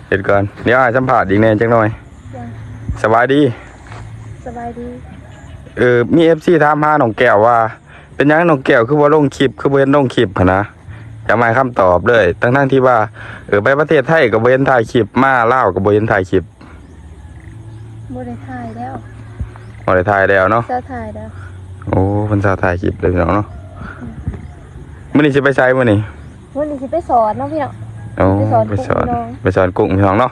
ເຮັດກ່ອນ ດຽວອ້າຍສຳພາດອີກແດ່ຈັກໜ່ອຍ. ສະບາຍດີ. ສະບາຍດີ. ເອີ ມີເອັຟຊີຖາມຫານ້ອງແກ້ວວ່າ ເປັນຫຍັງນ້ອງແກ້ວຄືບໍ່ລົງຄລິບ ຄືບໍ່ເຫັນລົງຄລິບຫັ້ນນະ? ຢາກມາໃຫ້ຄຳຕອບເລີຍ ທັງໆທີ່ວ່າ ເອີ ໄປປະເທດໄທກໍບໍ່ເຫັນຖ່າຍຄລິບ ມາລາວກໍບໍ່ເຫັນຖ່າຍຄລິບ. ບໍ່ໄດ້ຖ່າຍແລ້ວ. ບໍ່ໄດ້ຖ່າຍແລ້ວເນາະ. ເຊົາຖ່າຍແລ້ວ. ໂອ້ ເພິ່ນເຊົາຖ່າຍຄລິບເລີຍພີ່ນ້ອງເນາະ. ອືມ ມື້ນີ້ຊິໄປໃສມື້ນີ້? ມື້ນີ້ຊິໄປສອນເນາະພີ່ນ້ອງ. ໂອ້ ໄປສອນ ໄປສອນ ໄປສອນກຸ້ງພີ່ນ້ອງເນາະ.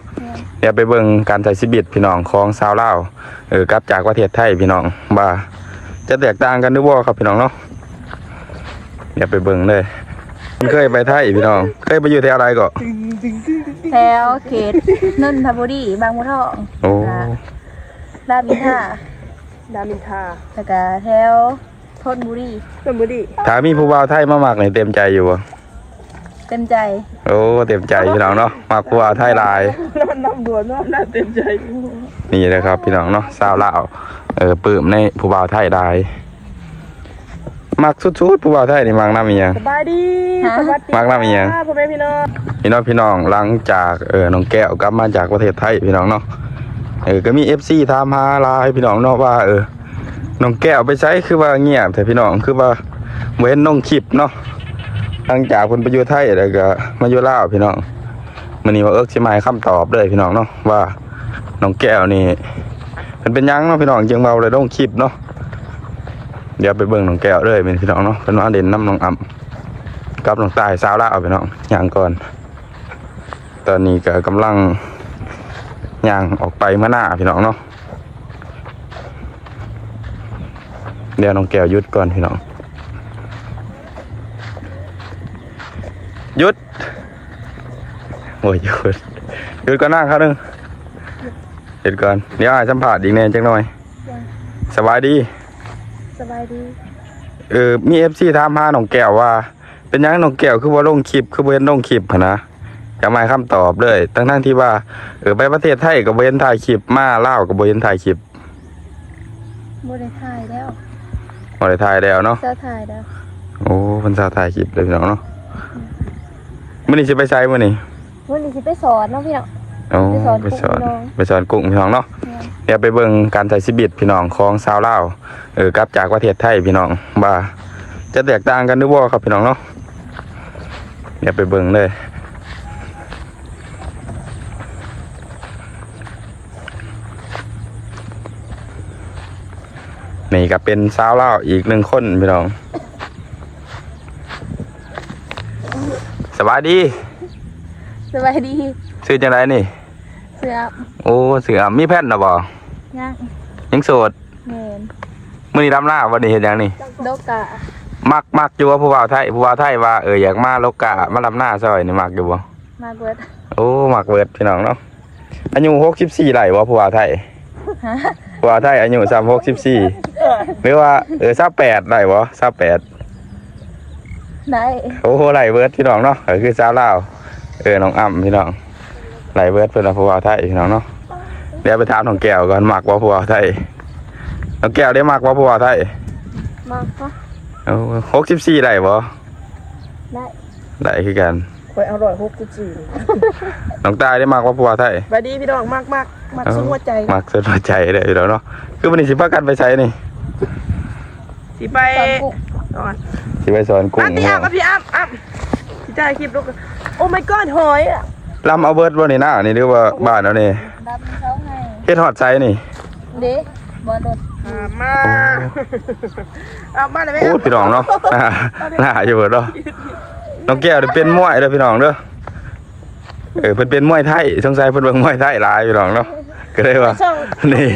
ແມ່ນ. ດຽວໄປເບິ່ງການໃຊ້ຊີວິດພີ່ນ້ອງຂອງຊາວລາວ ເອີ ກັບຈາກປະເທດໄທພີ່ນ້ອງ ວ່າຈະແຕກຕ່າງກັນຫຼືບໍ່ຄັບພີ່ນ້ອງເນາະ. ດຽວໄປເບິ່ງເດີ. ເພິ່ນເຄີຍໄປໄທພີ່ນ້ອງ ເຄີຍໄປຢູ່ແຖວໃດເກາະ? ແຖວເຂດນົນທະບູລີ ບາງບົວທອງ. ໂອ້ ລາມອິນທາ. ລາມອິນທາ ແລ້ວກະແຖວ ຊົນບູລີ. ຊົນບູລີ. ຖ້າມີຜູ້ບ່າວໄທມາມັກນີ້ເຕັມໃຈຢູ່ບໍ່? ເຕັມໃຈ. ໂອ້ ເຕັມໃຈພີ່ນ້ອງເນາະ ມັກຜູ້ບ່າວໄທຫຼາຍ. ນຳດວນເນາະ ໜ້າເຕັມໃຈ. ນີ້ແຫຼະຄັບພີ່ນ້ອງເນາະ ຊາວລາວ ເອີ ປຶ້ມໃນຜູ້ບ່າວໄທຫຼາຍ. ມັກສຸດໆ ຜູ້ບ່າວໄທນີ້ມັກນຳອີ່ຫຍັງ? ສະບາຍດີ. ຮະ? ສະຫວັດດີ. ມັກນຳອີ່ຫຍັງ? ພໍ່ແມ່ພີ່ນ້ອງ. ພີ່ນ້ອງ ພີ່ນ້ອງ ຫຼັງຈາກ ເອີ ນ້ອງແກ້ວກັບມາຈາກປະເທດໄທພີ່ນ້ອງເນາະ ເອີ ກໍມີເອັຟຊີຖາມຫາຫຼາຍພີ່ນ້ອງເນາະວ່າ ເອີ ນ້ອງແກ້ວໄປໃສ ຄືວ່າງຽບແທ້ພີ່ນ້ອງ ຄືວ່າບໍ່ເຫັນລົງຄລິບເນາະ. ຫຼັງຈາກເພິ່ນໄປຢູ່ໄທ ແລ້ວກໍມາຢູ່ລາວພີ່ນ້ອງ. ມື້ນີ້ບ່າວເອິກຊິມາໃຫ້ຄຳຕອບເລີຍພີ່ນ້ອງເນາະ ວ່ານ້ອງແກ້ວນີ້ເພິ່ນເປັນຫຍັງເນາະພີ່ນ້ອງ ຈຶ່ງວ່າບໍ່ໄດ້ລົງຄລິບເນາະ. ດຽວໄປເບິ່ງນ້ອງແກ້ວເລີຍແມ່ນພີ່ນ້ອງເນາະ. ເພິ່ນມາຫຼິ້ນນຳນ້ອງອ້ຳກັບນ້ອງຕ່າຍ ຊາວລາວພີ່ນ້ອງ. ຍ່າງກ່ອນ. ຕອນນີ້ກໍກຳລັງຍ່າງອອກໄປເມືອນາພີ່ນ້ອງເນາະ. ດຽວນ້ອງແກ້ວຢຸດກ່ອນພີ່ນ້ອງ. ຢຸດ. ໂອ້ຍ ຢຸດ ຢຸດກ່ອນນາງຄາວໜຶ່ງ. ຢຸດກ່ອນ ດຽວອ້າຍສຳພາດອີກແດ່ຈັກໜ່ອຍ. ສະບາຍດີ. ສະບາຍດີ. ເອີ ມີເອັຟຊີຖາມຫານ້ອງແກ້ວວ່າ ເປັນຫຍັງນ້ອງແກ້ວຄືບໍ່ລົງຄລິບ ຄືບໍ່ເຫັນລົງຄລິບຫັ້ນນະ? ຢາກມາໃຫ້ຄຳຕອບເລີຍ ທັງໆທີ່ວ່າ ເອີ ໄປປະເທດໄທກໍບໍ່ເຫັນຖ່າຍຄລິບ ມາລາວກໍບໍ່ເຫັນຖ່າຍຄລິບ. ບໍ່ໄດ້ຖ່າຍແລ້ວ. ບໍ່ໄດ້ຖ່າຍແລ້ວເນາະ. ເຊົາຖ່າຍແລ້ວ. ໂອ້ ເພິ່ນເຊົາຖ່າຍຄລິບເລີຍພີ່ນ້ອງເນາະ. ອືມ ມື້ນີ້ຊິໄປໃສມື້ນີ້? ມື້ນີ້ຊິໄປສອນເນາະພີ່ນ້ອງ. ໂອ້ ໄປສອນ ໄປສອນກຸ້ງພີ່ນ້ອງ ໄປສອນກຸ້ງພີ່ນ້ອງເນາະ. ແມ່ນ. ດຽວໄປເບິ່ງການໃຊ້ຊີວິດພີ່ນ້ອງຂອງຊາວລາວ ເອີ ກັບຈາກປະເທດໄທພີ່ນ້ອງ ວ່າຈະແຕກຕ່າງກັນຫຼືບໍ່ຄັບພີ່ນ້ອງເນາະ. ດຽວໄປເບິ່ງເລີຍ. ນີ້ກໍເປັນຊາວລາວອີກໜຶ່ງຄົນພີ່ນ້ອງ. ສະບາຍດີ. ສະບາຍດີ. ຊື່ຈັ່ງໃດນີ້? ຊື່ອຳ. ໂອ້ ຊື່ອຳ. ມີແຟນແລ້ວບໍ່? ຍັງ. ຍັງໂສດ? ແມ່ນ. ມື້ນີ້ດຳນາບໍ່ນີ້ ເຮັດຫຍັງນີ້? ໂລກາ. ມັກ ມັກຢູ່ບໍ່ຜູ້ບ່າວໄທ? ຜູ້ບ່າວໄທວ່າ ເອີ ຢາກມາໂລກາ ມາດຳນາຊ່ອຍນີ້ ມັກຢູ່ບໍ່? ມັກເບິດ. ໂອ້ ມັກເບິດພີ່ນ້ອງເນາະ. ອາຍຸຫົກສິບສີ່ໄດ້ບໍ່ຜູ້ບ່າວໄທ? ຮະ? ຜູ້ບ່າວໄທອາຍຸຊ່ຳຫົກສິບສີ່ ຫຼືວ່າ ເອີ ຊາວແປດໄດ້ບໍ່? ຊາວແປດ ໄດ້. ໂອ້ ໄດ້ເບິດພີ່ນ້ອງເນາະ ກໍຄືຊາວລາວ ເອີ ນ້ອງອ້ຳພີ່ນ້ອງ ໄດ້ເບິດເພິ່ນວ່າຜູ້ບ່າວໄທພີ່ນ້ອງເນາະ. ດຽວໄປຖາມນ້ອງແກ້ວກ່ອນ ມັກບໍ່ຜູ້ບ່າວໄທ? ນ້ອງແກ້ວໄດ້ມັກບໍ່ຜູ້ບ່າວໄທ? ມັກ. ໂອ້ ຫົກສິບສີ່ໄດ້ບໍ່? ໄດ້. ໄດ້ຄືກັນ. ຂ້ອຍເອົາຮ້ອຍຫົກສິບສີ່. ນ້ອງຕ່າຍໄດ້ມັກບໍ່ຜູ້ບ່າວໄທ? ສະບາຍດີພີ່ນ້ອງ ມັກ ມັກ ມັກສຸດຫົວໃຈ. ມັກສຸດຫົວໃຈເດ້ພີ່ນ້ອງເນາະ. ຄືມື້ນີ້ຊິພາກັນໄປໃສນີ້? ຊິໄປ ສອນກຸ້ງ. ຊິໄປສອນກຸ້ງ. ອ່ະ ພີ່ອ້ຳ ພີ່ອ້ຳ ອ້ຳ ຊິຖ່າຍຄລິບລູກ. Oh my god ຫອຍ. ລຳເອົາເບິດບໍ່ນີ້ນາ ນີ້ ຫຼືວ່າບ້ານເຮົານີ້? ລຳເຂົາໃຫ້. ເຮັດຮອດໃສນີ້? ເດ້ ບໍ່ລົດ. ອ່າ ມາ ໂອ້ ເອົາມາແລ້ວແມ່. ໂອ້ ພີ່ນ້ອງເນາະ ໜ້າ ໜ້າຢູ່ເບິດເນາະ. ນ້ອງແກ້ວນີ້ເປັນມວຍເດີພີ່ນ້ອງເດີ. ເອີ ເພິ່ນເປັນມວຍໄທ ສົງໄສເພິ່ນເບິ່ງມວຍໄທຫຼາຍພີ່ນ້ອງເນາະ ກໍເລີຍວ່າ ນີ້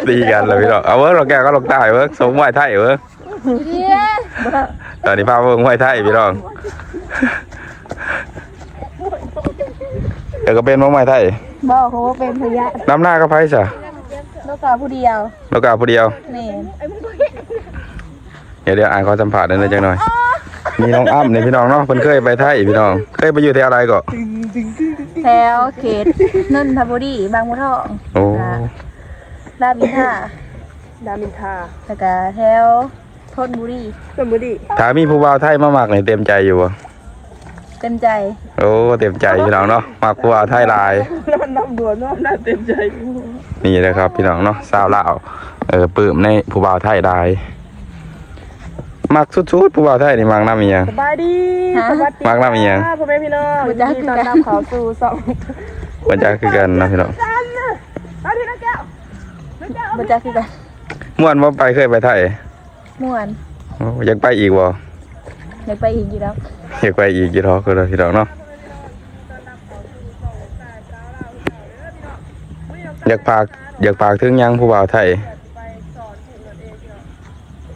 ຕີກັນແລ້ວພີ່ນ້ອງ. ເອົາເບິ່ງນ້ອງແກ້ວກັບນ້ອງຕ່າຍເບິ່ງ ຊົມມວຍໄທເບິ່ງ. ຕອນນີ້ພາເບິ່ງມວຍໄທພີ່ນ້ອງ. ເອີ ກໍເປັນມວຍໄທ. ບໍ່ ເຂົາບໍ່ເປັນພະຍາດ. ດຳນາກັບໃຜຊະ? ໂລກາຜູ້ດຽວ. ໂລກາຜູ້ດຽວ. ແມ່ນ. ດຽວ ດຽວ ອ້າຍຂໍສຳພາດໜ້ອຍຈັກໜ່ອຍ. ມີນ້ອງອ້ຳນີ້ພີ່ນ້ອງເນາະ ເພິ່ນເຄີຍໄປໄທພີ່ນ້ອງ. ເຄີຍໄປຢູ່ແຖວໃດເກາະ? ແຖວເຂດນົນທະບູລີ ບາງບົວທອງ. ໂອ້ ລາມອິນທາ. ລາມອິນທາ ແລ້ວກະແຖວຊົນບູລີ. ຊົນບູລີ. ຖ້າມີຜູ້ບ່າວໄທມາມັກນີ້ເຕັມໃຈຢູ່ບໍ່? ເຕັມໃຈ. ໂອ້ ເຕັມໃຈພີ່ນ້ອງເນາະ ມັກຜູ້ບ່າວໄທຫຼາຍ. ນ້ຳດວນນ້ຳໜ້າເຕັມໃຈ. ນີ້ແຫຼະຄັບພີ່ນ້ອງເນາະ ຊາວລາວ ເອີ ປຶ້ມໃນຜູ້ບ່າວໄທຫຼາຍ. ມັກສຸດໆ ຜູ້ບ່າວໄທນີ້ ມັກນຳອີ່ຫຍັງ? ສະບາຍດີ. ຮະ? ສະຫວັດດີ ມັກນຳອີ່ຫຍັງ? ພໍ່ແມ່ພີ່ນ້ອງ ບໍ່ຈັກຄືກັນ ຍິນດີຕ້ອນຮັບເຂົ້າສູ່ຊ່ອງ ບໍ່ຈັກຄືກັນເນາະພີ່ນ້ອງ. ມາພີ່ນ້ອງແກ້ວ ນ້ອງແກ້ວ ບໍ່ຈັກຄືກັນ. ມ່ວນບໍ່? ໄປ ເຄີຍໄປໄທ? ມ່ວນ. ໂອ້ ຢາກໄປອີກບໍ່? ຢາກໄປອີກຢູ່ດອກ ຢາກໄປອີກຢູ່ດອກ ພີ່ນ້ອງເນາະ. ຢາກຝາກ ຢາກຝາກເຖິງຫຍັງຜູ້ບ່າວໄທ?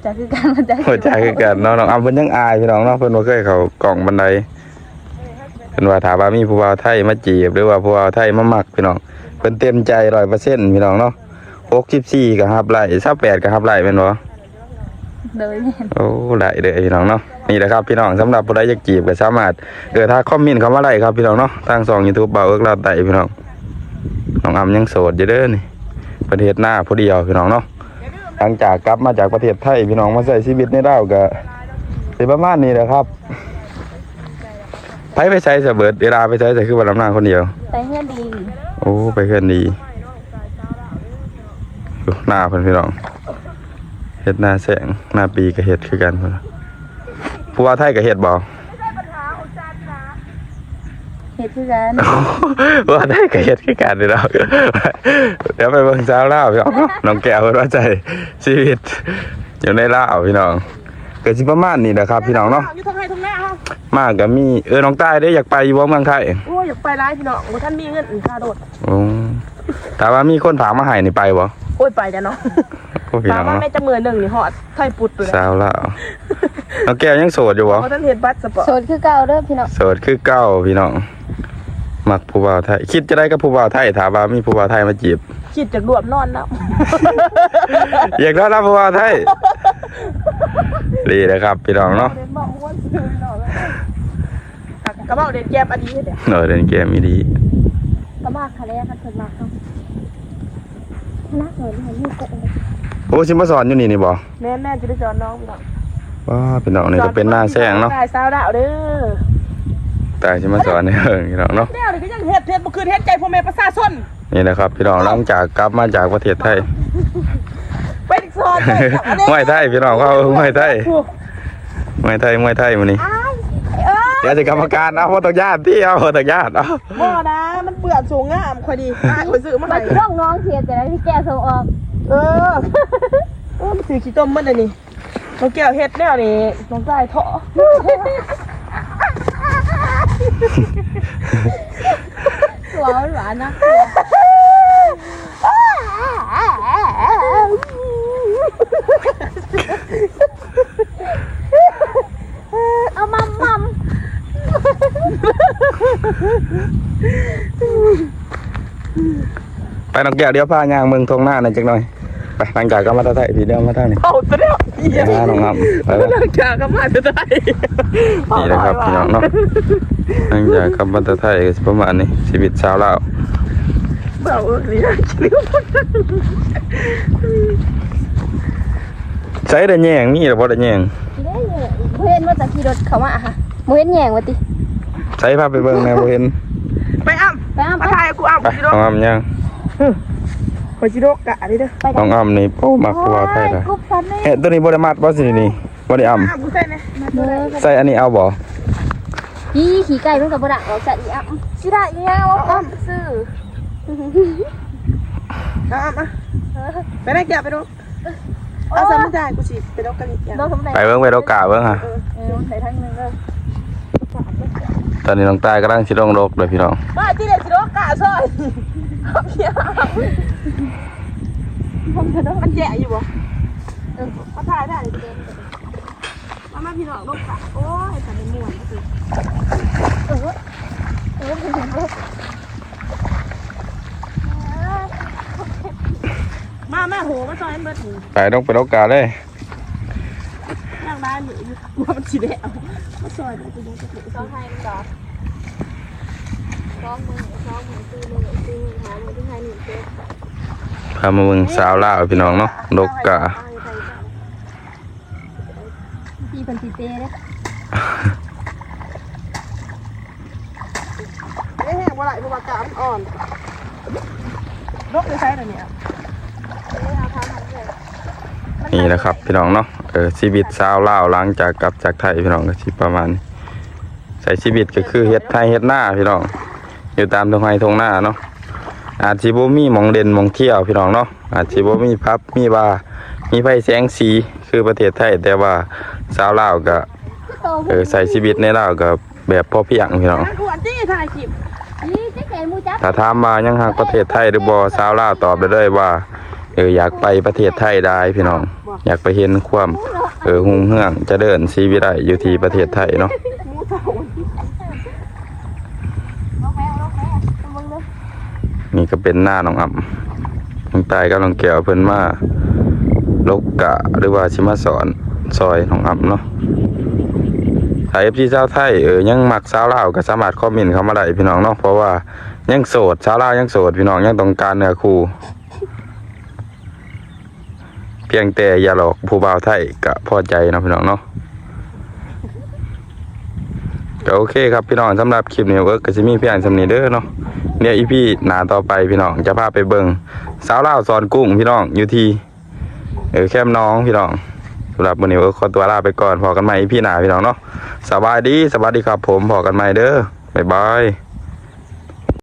ຈັກຄືກັນ ບໍ່ຈັກ ບໍ່ຈັກຄືກັນເນາະ. ນ້ອງອຳເພິ່ນຍັງອາຍພີ່ນ້ອງເນາະ ເພິ່ນບໍ່ເຄີຍເຂົ້າກ້ອງປານໃດ. ເພິ່ນວ່າຖ້າວ່າມີຜູ້ບ່າວໄທມາຈີບ ຫຼືວ່າຜູ້ບ່າວໄທມາມັກ ພີ່ນ້ອງ ເພິ່ນເຕັມໃຈຮ້ອຍເປີເຊັນ ພີ່ນ້ອງເນາະ. ຫົກສິບສີ່ກໍຮັບໄດ້ ຊາວແປດກໍຮັບໄດ້ແມ່ນບໍ່? ໂດຍ. ໂອ້ ໄດ້ເດີພີ່ນ້ອງເນາະ. ນີ້ແຫຼະຄັບພີ່ນ້ອງ ສຳລັບຜູ້ໃດຢາກຈີບກໍສາມາດ ເອີ ທັກຄອມເມັນເຂົ້າມາໄດ້ຄັບພີ່ນ້ອງເນາະ ທາງຊ່ອງຢູທູບບ່າວເອິກລາວໃຕ້ພີ່ນ້ອງ. ນ້ອງອຳຍັງໂສດຢູ່ເດີນີ້ ເພິ່ນເຮັດນາຜູ້ດຽວພີ່ນ້ອງເນາະ. ຫຼັງຈາກກັບມາຈາກປະເທດໄທ ພີ່ນ້ອງ ມາໃຊ້ຊີວິດໃນລາວກໍຊິປະມານນີ້ແຫຼະຄັບ. ໃຜໄປໃສຊະເບີດ? ເວລາໄປໃສຊະ ຄືວ່າດຳນາຄົນດຽວ? ໄປເຮືອນດີ. ໂອ້ ໄປເຮືອນດີ. ໂອ້ ນາເພິ່ນພີ່ນ້ອງ ເຮັດນາແຊງ ນາປີກໍເຮັດຄືກັນ. ຜູ້ວ່າໄທກໍເຮັດບໍ່? ເຮັດຄືກັນ. ວ່າໄດ້ກໍເຮັດຄືກັນເນາະ. ດຽວໄປເບິ່ງສາວລາວພີ່ນ້ອງເນາະ ນ້ອງແກ້ວເພິ່ນວ່າໃຊ້ຊີວິດຢູ່ໃນລາວພີ່ນ້ອງ ກໍຊິປະມານນີ້ແຫຼະຄັບພີ່ນ້ອງເນາະ. ຢູ່ທົ່ງໄຮ່ທົ່ງນາເຮົາ ມາກໍມີ ເອີ ນ້ອງຕ້າຍເດ້ ຢາກໄປຢູ່ບໍ່ເມືອງໄທ? ໂອ້ຍ ຢາກໄປຫຼາຍພີ່ນ້ອງ ບໍ່ທັນມີເງິນຄ່າລົດ. ໂອ້ ຖ້າວ່າມີຄົນຝາກມາໃຫ້ນີ້ໄປບໍ່? ໂອ້ຍ ໄປແລ້ວເນາະ. ໂອ້ ພີ່ນ້ອງເນາະ ແມ່ຈັກມື້ໜຶ່ງນີ້ຮອດໄທປຸດຢູ່ແລ້ວ. ສາວລາວ ນ້ອງແກ້ວຍັງໂສດຢູ່ບໍ່? ບໍ່ທັນເຮັດບັດສະປອດ. ໂສດຄືເກົ່າເດີພີ່ນ້ອງ. ໂສດຄືເກົ່າພີ່ນ້ອງ. ມັກຜູ້ບ່າວໄທ ຄິດຈັ່ງໃດກັບຜູ້ບ່າວໄທ ຖ້າວ່າມີຜູ້ບ່າວໄທມາຈີບ? ຄິດຢາກລວມນອນນຳ. ຢາກນອນນຳຜູ້ບ່າວໄທ. ດີເດີຄັບພີ່ນ້ອງເນາະ. ກະເວົ້າເຫຼັ້ນແກມອະດີເດ້. ເອີ ເຫຼັ້ນແກມອີ່ຫຼີ. ກະມັກຫັ້ນແຫຼະ ຄັນເພິ່ນມັກເຮົາ. ໂອ້ ຊິມາສອນຢູ່ນີ້ນີ້ບໍ່? ແມ່ນໆ ຊິໄປສອນນ້ອງພີ່ນ້ອງ. ວ້າ ພີ່ນ້ອງ ນີ້ກໍເປັນນາແຊງເນາະ. ຕາຍຊາວລາວເດີ ຕາຍຊິມາສອນໃຫ້ເບິ່ງພີ່ນ້ອງເນາະ. ແນວນີ້ກໍຍັງເຮັດ ເຮັດບໍ່ຄືເຫັນໃຈພໍ່ແມ່ປະຊາຊົນ. ນີ້ແຫຼະຄັບພີ່ນ້ອງ ຫຼັງຈາກກັບມາຈາກປະເທດໄທ ໄປສອນ ມວຍໄທພີ່ນ້ອງ ເວົ້າມວຍໄທ ມວຍໄທ ມວຍໄທມື້ນີ້. ດຽວຊິກຳມະການ ເອົາ ບໍ່ຕ້ອງຢ້ານຕິ ເອົາ ບໍ່ຕ້ອງຢ້ານ ເອົາ. ບໍ່ນະ ມັນເປື້ອນ ສູງງາມ ຂ້ອຍດີ ອ້າຍຂ້ອຍຊື້ມາໃຫ້. ນ້ອງໆ ຊິເຮັດຈັ່ງໃດ ຊິແກະສົ່ງອອກ. ເອີ ເອີ ມັນຖືກຂີ້ຕົມໝົດແລ້ວນີ້. ນ້ອງແກ້ວເຮັດແນວນີ້ ນ້ອງຊາຍເທາະ. ຕົວມັນຫວານນະ. ເອົາໝ່ຳໆ. ໄປນ້ອງແກ້ວ ດຽວພາຍ່າງເບິ່ງທົ່ງນາໜ້ອຍຈັກໜ້ອຍ. ໄປ ຫຼັງຈາກກັບມາແຕ່ໄທ ພີ່ ດຽວມາທາງນີ້. ເອົາແຕ່ແລ້ວ ຫຼັງຈາກກັບມາແຕ່ໄທ. ນີ້ແຫຼະຄັບພີ່ນ້ອງເນາະ ຫຼັງຈາກກັບມາແຕ່ໄທກໍຊິປະມານນີ້ ຊີວິດຊາວລາວ. ເວົ້າເອີ ໃສໄດ້ແຍງ ມີແລ້ວບໍ່ໄດ້ແຍງ? ບໍ່ເຫັນວ່າຈະຂີ່ລົດເຂົ້າມາຫະ ບໍ່ເຫັນແຍງວ່າຕິ. ໃສ ພາໄປເບິ່ງແດ່ ບໍ່ເຫັນ. ໄປອ້ຳ ໄປອ້ຳ ມາຖ່າຍກັບກູອ້ຳ. ໄປ ນ້ອງອ້ຳຍ່າງ ຂ້ອຍຊິໂດກກະນີ້ເດີ. ນ້ອງອ້ຳນີ້ ໂອ້ ມັກຜູ້ບ່າວໄທຫຼາຍ. ເອີ ຕົວນີ້ບໍ່ໄດ້ມັດບໍ່? ຊິນີ້ ບໍ່ໄດ້ອ້ຳ. ໃສ່ອັນນີ້ເອົາບໍ່? ອີ່ ຂີ້ໄກ່ມັນກໍບໍ່ດັງອອກ ໃສ່ອີ່ອ້ຳ. ຊິໄດ້ອີ່ຫຍັງ ອ້ຳຊື່. ອ້ຳ ໄປໄດ້ແກ້ວ ໄປໂດກ. ເອົາ ສາມ ມັນຈາຍ ກູຊິໄປໂດກກັນອີກຢ່າງ. ໄປເບິ່ງ ໄປໂດກກະເບິ່ງຫະ. ເອີ ເອີ ໄປທາງໜຶ່ງເດີ. ຕອນນີ້ນ້ອງຕາຍກຳລັງຊິລົງໂດກເດີພີ່ນ້ອງ. ມາຕິເດ ຊິໂດກກະຊ່ອຍ. ມັນແຈະຢູ່ບໍ່? ເອີ ມາຖ່າຍໄດ້. ມາ ມາ ພີ່ນ້ອງ ລົງກະ ໂອ້ຍ ຕາໄດ້ມ່ວນ. ເອີ ເອີ ມາ ມາ ໂຫ ມາຊ່ອຍເບິດ. ໄປ ລົງໄປ ລົງກະເລີຍ. ຍັງຫຼາຍມື້ຢູ່ ກວ່າມັນຊິແລ້ວ. ມາຊ່ອຍ ມາ ຊ່ອຍໃຫ້ມັນດອກ. ສອງມື້ ສອງມື້ ສີ່ມື້ ສີ່ມື້ ຫ້າມື້ ທີ່ໃຫ້ນີ້ເກັບ. ພາມາເບິ່ງສາວລາວ ພີ່ນ້ອງເນາະ ລົກກະ. ທີ່ເພິ່ນຊິເຕະເດ້. ບໍ່ໄດ້ ເພາະວ່າກາມັນອ່ອນ. ລົກຢູ່ໃສລະນີ້? ນີ້ແຫຼະຄັບພີ່ນ້ອງເນາະ ເອີ ຊີວິດຊາວລາວຫຼັງຈາກກັບຈາກໄທພີ່ນ້ອງ ກໍຊິປະມານນີ້. ໃຊ້ຊີວິດກໍຄືເຮັດໄຮ່ເຮັດນາພີ່ນ້ອງ ຢູ່ຕາມທົ່ງໄຮ່ທົ່ງນາເນາະ. ອາດຊິບໍ່ມີໝ່ອງເຫຼັ້ນໝ່ອງທ່ຽວພີ່ນ້ອງເນາະ ອາດຊິບໍ່ມີຜັບມີບາ ມີໄຟແສງສີຄືປະເທດໄທ ແຕ່ວ່າຊາວລາວກໍ ເອີ ໃຊ້ຊີວິດໃນລາວກໍແບບພໍພຽງພີ່ນ້ອງ. ກວນຕິຖ່າຍຄລິບ ນີ້ຈະແກ່ໝູ່ຈັກ. ຖ້າຖາມວ່າຍັງຮັກປະເທດໄທຫຼືບໍ່ ຊາວລາວຕອບໄດ້ເລີຍວ່າ ເອີ ຢາກໄປປະເທດໄທຫຼາຍພີ່ນ້ອງ ຢາກໄປເຫັນຄວາມ ເອີ ຮຸ່ງເຮືອງຈະເລີນສີວິໄລຢູ່ທີ່ປະເທດໄທເນາະ. ນີ້ກໍເປັນນານ້ອງອຳ ນ້ອງຕາຍກັບນ້ອງແກ້ວເພິ່ນມາລົກກ້າ ຫຼືວ່າຊິມາສອນຊອຍນ້ອງອຳເນາະ. ຖ້າເອັຟຊີຊາວໄທ ເອີ ຍັງມັກຊາວລາວ ກໍສາມາດຄອມເມັນເຂົ້າມາໄດ້ພີ່ນ້ອງເນາະ ເພາະວ່າຍັງໂສດ ຊາວລາວຍັງໂສດພີ່ນ້ອງ ຍັງຕ້ອງການເນື້ອຄູ່. ພຽງແຕ່ຢ່າຫຼອກຜູ້ບ່າວໄທກະພໍໃຈເນາະພີ່ນ້ອງເນາະ. ກໍໂອເຄຄັບພີ່ນ້ອງ ສຳລັບຄລິບນີ້ເອິກກໍຊິມີພຽງສ່ຳນີ້ເດີເນາະ. ດຽວອີພີໜ້າຕໍ່ໄປພີ່ນ້ອງຈະພາໄປເບິ່ງສາວລາວສອນກຸ້ງພີ່ນ້ອງ ຢູ່ທີ່ ເອີ ແຄມໜອງພີ່ນ້ອງ. ສຳລັບມື້ນີ້ເອິກຂໍຕົວລາໄປກ່ອນ ພໍ້ກັນໃໝ່ອີພີໜ້າພີ່ນ້ອງເນາະ. ສະບາຍດີ ສະຫວັດດີຄັບຜົມ ພໍ້ກັນໃໝ່ເດີ ບາຍບາຍ.